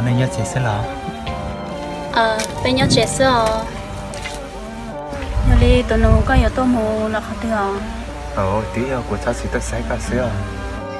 Nej nyob tsev xwb los? Peb nyob tsev xwb os. Yog li tus nus, koj yuav tuaj mus los qhov twg os? Twb yog kuv txhob txwm tuaj saib koj xwb os.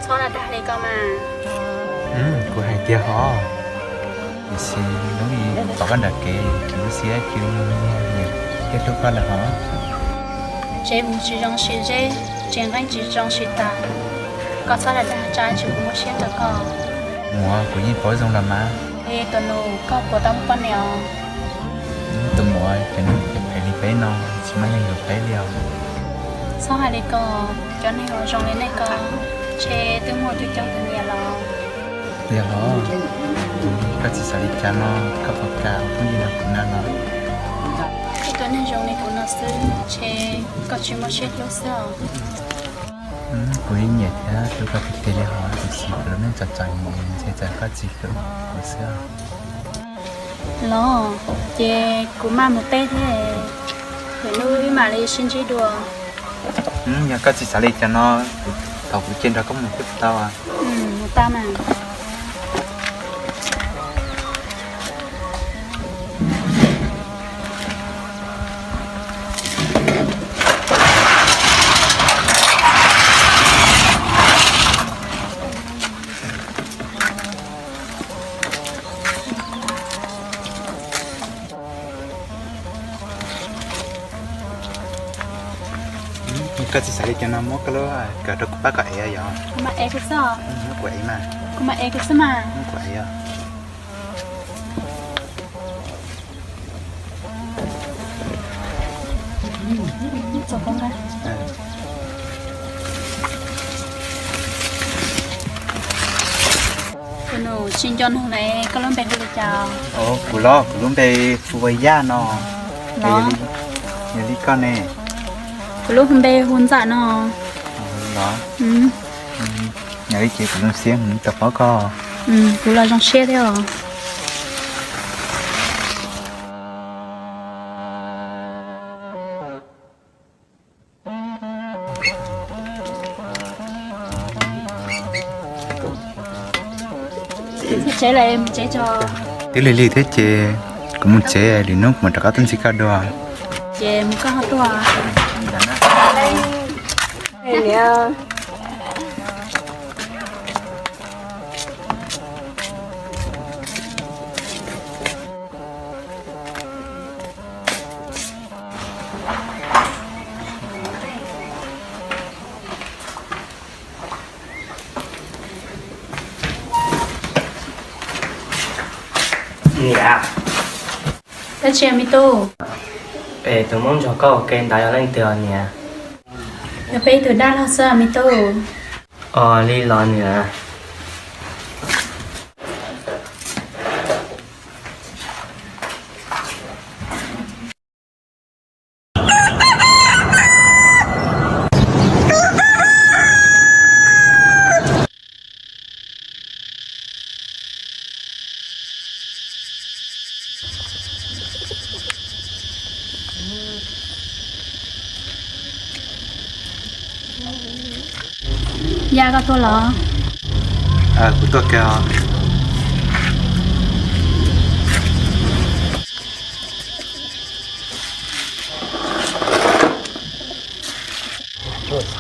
Txhob dag li ko mas. Kuv hais tiag hov. Tiam sis hnub ib pom koj nram kev, kuv lub siab cia li nyiam thiab hlub koj lawm hov. Tsev vus tsis zoo sim zeb, tsev nqeeb tsis zoo sim tas. Koj txhob dag dag, tsam tsis kuv muaj siab rau koj. Muam, kuv yeej paub zoo los mas. Es tus nus, koj puas tau muaj poj niam os? Tus muam, cov neeg phem li peb no tsis muaj neeg yuav peb li os. Txhob hais li ko, cov neeg uas zoo li nej ko, ntshe twb muaj coob coob tus nyiam los. Yog hov, koj tsis xav li cas no, koj puas kam ua phooj ywg nrog kuv na los? Ib tug neeg zoo li kuv no xwb, ntshe koj tsis muaj siab hlub xwb os. Kuv yeej nyiam thiab hlub koj tiag tiag li hov, tiam sis kuv lub neej txom txom nyem, ntshe txawm koj tsis hlub kuv xwb os. Los, ces kuv maj mus teb thiab, lwm hnub wb mam li sib ntsib dua. Yog koj tsis xav li cas no, thaum kuv cia nrog koj mus twb tau. Mus tau mas. Koj tsis xav li cas no, muab koj lub kawm rau kuv pab koj ev yom. Kuv mam ev kuv xwb. Muab kuv ev mas. Kuv mam ev kuv xwb mas. Muab kuv ev os. Tus nus, tsis nco nug lawm, koj lub npe hu li cas? Kuv los, kuv lub npe hu ua Yaj no. Yog li koj ne? Kuv lub npe hu Ntxawm no. Los, yog li ces kuv zoo siab mus tau pom koj. Kuv los zoo siab thiab os. Tsev lawm, mus tsev tso. Twb lig lig thiab ces kuv mus tsev, lwm hnub kuv mam rov qab tuaj ntxim koj dua. Ces mus koj ho tuaj. Niam. Dab tsi me tub? Es tus muab nrog koj ua ke ntawd yog leej twg os niam? Yog peb ib tug dab laug xwb me tub. Ua li los niam. Yaj, koj tuaj los? Kuv tuaj kawg os.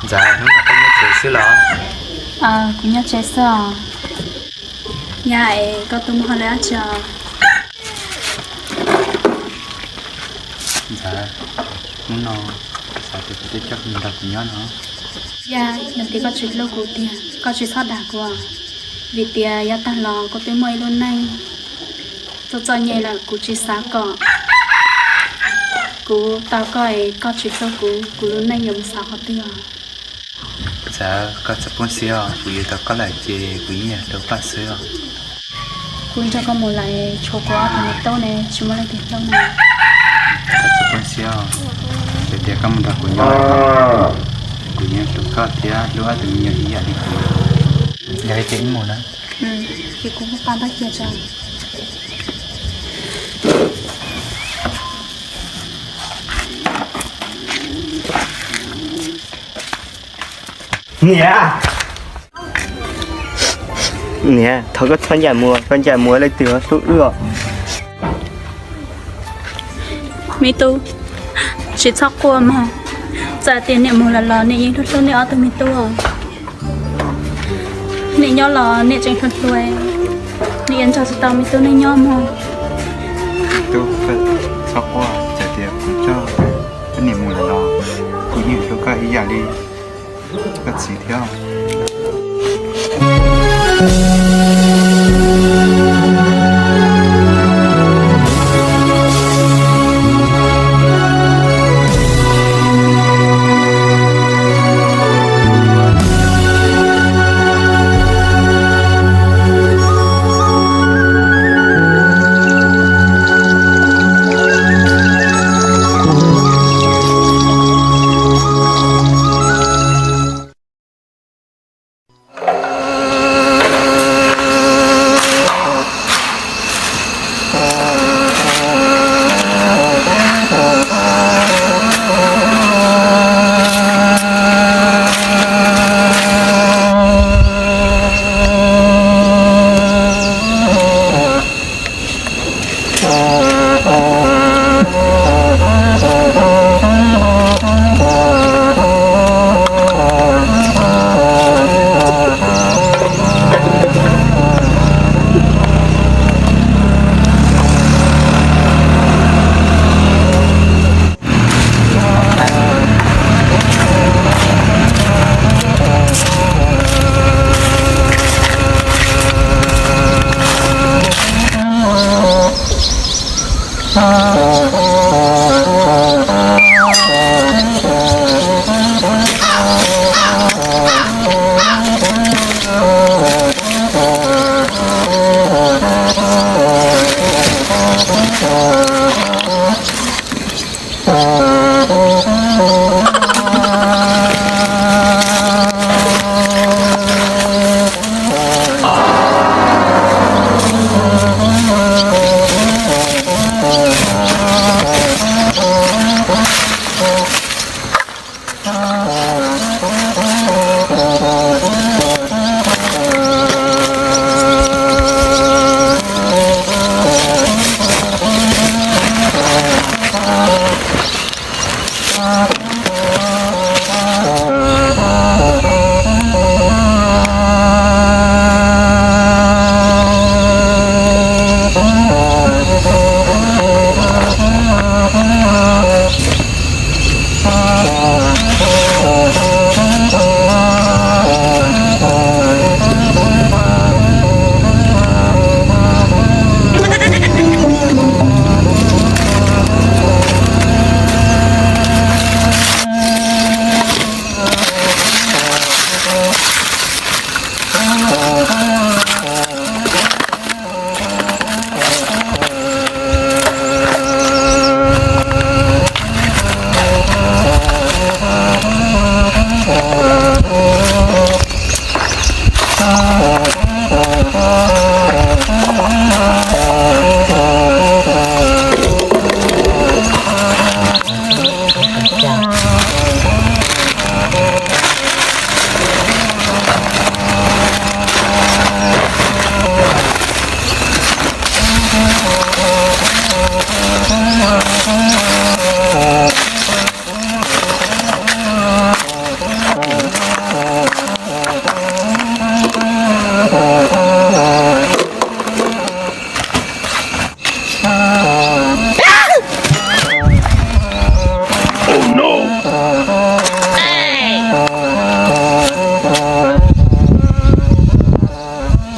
Ntxawm, hnub no koj nyob tsev xwb los? Kuv nyob tsev xwb os. Yaj, es koj tuaj mus hauj lwm dab tsi os? Ntxawm, hnub no xav tias koj twb coj mus nrog kuv nyob no. Yaj, yog tias koj tsis hlub kuv tiag koj tsis txhob dag kuv, vim tias yav tag los kuv twb muaj ib lub neej txom txom nyem lawm, kuv tsis xav kom kuv tau koj es koj tsis hlub kuv, kuv lub neej yuav mus xav qhov twg os? Ntxawm, koj txhob poob siab os, kuv yuav tau koj lawm ces kuv yeej yuav hlub koj xwb os. Kuv nrog koj mus lawm tshuav kuv ob tug me tub ne tsis muaj leej twg hlub na. Koj txhob poob siab os, yog tias koj mus nrog kuv nyob, kuv yeej hlub koj thiab hlub ob tug me nyuam ib yam li kuv. Yog li ces wb mus na. Ces kuv muab pa ntaub cia tso. Niam, Niam, thov koj txhob ncaim mus, koj ncaim mus leej twg ho hlub wb os. Me tub, tsis txhob quaj mog. Txawm tias niam mus lawm los niam yeej hlub hlub nej ob tug me tub os. Niam nyob los niam tseem hluas hluas, niam yuav nrog tsis tau me tub nej nyob mog. Tub, koj txhob quaj, txawm tias kuv coj koj niam mus lawm los kuv yeej hlub koj ib yam li koj txiv thiab.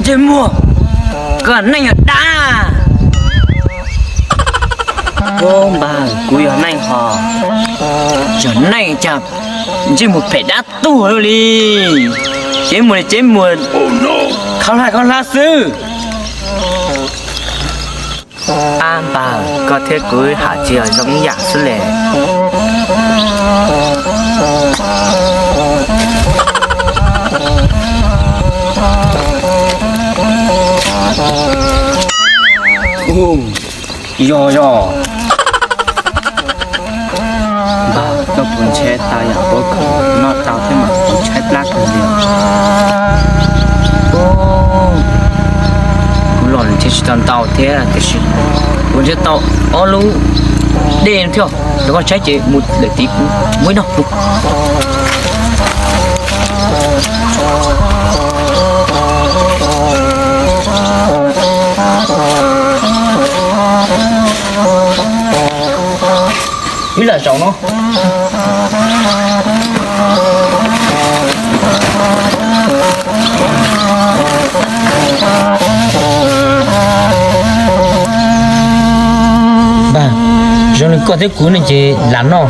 Ntsej muag, koj neeg yog dab. Ub, npawg, kuv yog neeg hos. Yog neeg cas ntsej muag phem dab tuag li. Cev muag li cev muag, khaub hlab khaub hlab xwb. Ab npawg, koj thiab kuv ham tsis yog zoo ib yam xwb le. Yog, yog. Npawg, koj puas ntshai tau yam uas koj noj tau thiab mas kuv tshaib plab kawg li os. Tsis tau ntau thiab tiam sis kuv nrhiav tau ob lub dej thiab, rau koj saib ces mus lawm tid kuv muab ib noj. Ib lam zaum no. Npawg, zoo li koj thiab kuv ne ces lam noj.